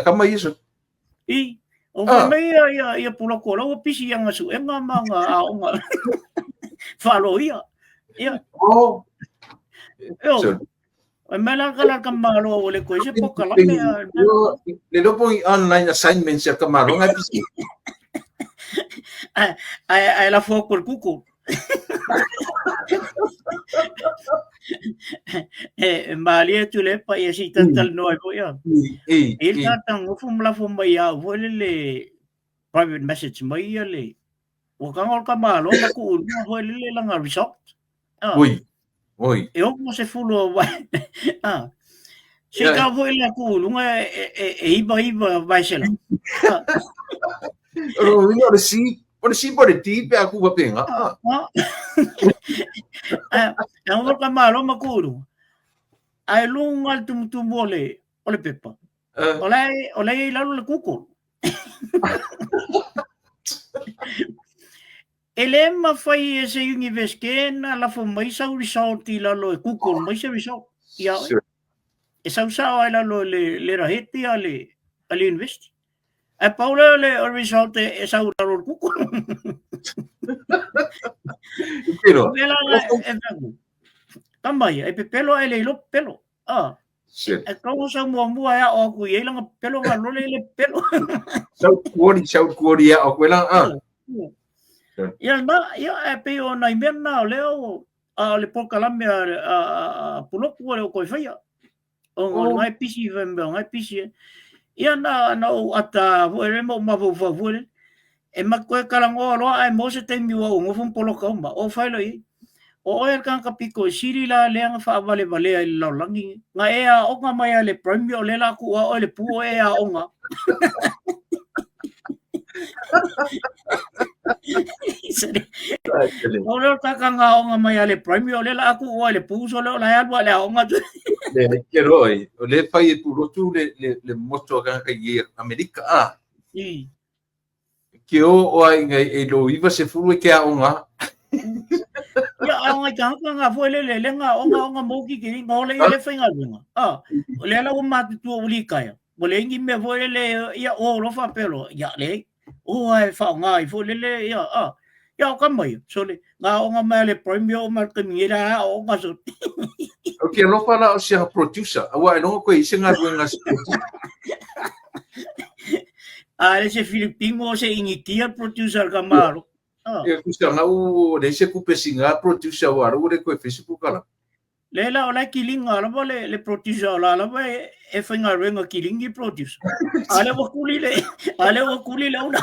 kama ia so. I, o ah. mai ia, ia, ia puloko o lau pisi ia nga suega ma nga aoga faaloia. Ia. Oh. Io. E mai la kala ka malo o le koe se pokalame a. Le lopo i online assignments ya ka malo ngai pisi. Ai ai la fo ko kuku. E malie tu le pa ia si tatal no ai po ia. E e ta ngofu mla fo mai ia fo le le private message mai ia le ua kaga o le ka malo ma ku'ulua foi lele laga result. Ah. Oi. Oi. E 60 o vai. Ah. Se ka foi le ku'uluga e 99 vae sela. Ah. O le o le si, o le si po le ti pe aku wa penga. Ah. Ah, e o ka malo ma ku'uluga. Ae luga le tumutumu o le pepa. O le i lalo le Google. E le mafai e se universite na lafo mai sau result i lalo e Google mai se result ia oe. E sau sao ai lalo le le raheti a le a le university. Ae pau lea o le o le result e sau lalo le Google. Pero, Vela e e Tama ia, e pepelo e le ilo pepelo. Ah. Shit. E kau sa muamua e ao aku i ai langa pepelo nga lole i le pepelo. Sau kuori, sau kuori e ao koe la, ah. Ia na, ia e pei o nai mea na o lea o a o le polokalame a, a, a, a Puloku o le o koe whaia. O oh. ngai pisi whai mea, ngai pisi e. Ia na, na o ata fo e mo mafau fo e. E ma koe kalangoa loa ae mo se taimi ua ou gofo ma poloka uma, o fai loa i ai. O oe le tagata pito e sili la lea na faavalevalea i le lalolagi, na e aoga mai a le primary o lea la tuu a oe le pu o e aoga. O lea o taka ngā aoga mai a le primary o lea la tuu oe le pu so lea o la e alu a le aoga tu. Le ke roi, o le fai e purotu le le le moto a kanga i Amerika a. I. Ke o o ai ngai e lo iwa se furu e ke aoga. Ia aoga i tagata ngā foi lele le ngā onga onga mōki ki ringa ole ia le whaingaluenga. Ah, o le ala ua mātutua uli kaia. Ua le ingi mea foi lele ia o lofa pelo. Ia le, o ai whaonga i foi lele ia, ah. Ia o kama ia, so le, ngā onga mai le primary o mai te mingi la onga so. O ke alofa la o se producer. Aua e longo koe i se galuega se producer. A le se Filipino o se Initia producer ka malo. Ah. E kusa nga u le se kupe singa producer wa ro le koe Facebook ala. Le la o la kilinga lava le le producer o la lava e, e whainga renga kilingi producer. A le wakuli le, a le wakuli le una.